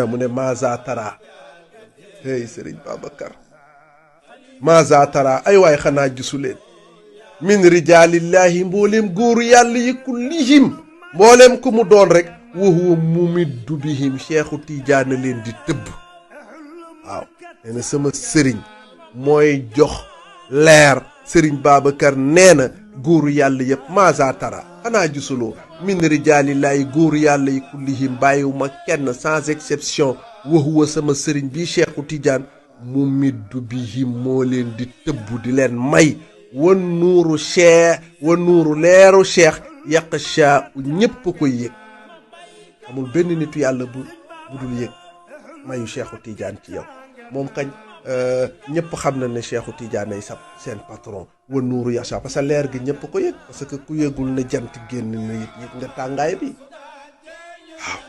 mu ne maza tara hey sëriñ Babacar maza tara ay waay xanaa gisuleen min rijaalillahi mbooleem góoru yàlla yi kullihim mbooleem ku mu doon rek wa huwa mumiddu bihim Cheikhu Tidiane leen di tëbb waaw nee na sama sëriñ mooy jox leer sëriñ Babacar nee na góoru yàlla yëpp maza tara xanaa gisuloo min rijaalillahi góoru yàlla yi kullihim bàyyiwuma kenn sans exception wa huwa sama sëriñ bii Cheikhu Tidiane mumiddu bihim moo leen di tëbb di leen may wan nuuru cheikh wan nuuru leeru cheikh yaqsha ñépp koy yëg amul benn nitu yàlla bu dul yëg mayu Cheikhu Tidiane ci yow moom kañ ñëpp xam na ne Cheikhu Tidiane ay seen patron wan nuuru yaqsha parce que leer gi ñëpp ko yëg parce que ku yëgul ne jant génn na it yëg nga tàngaay bi waaw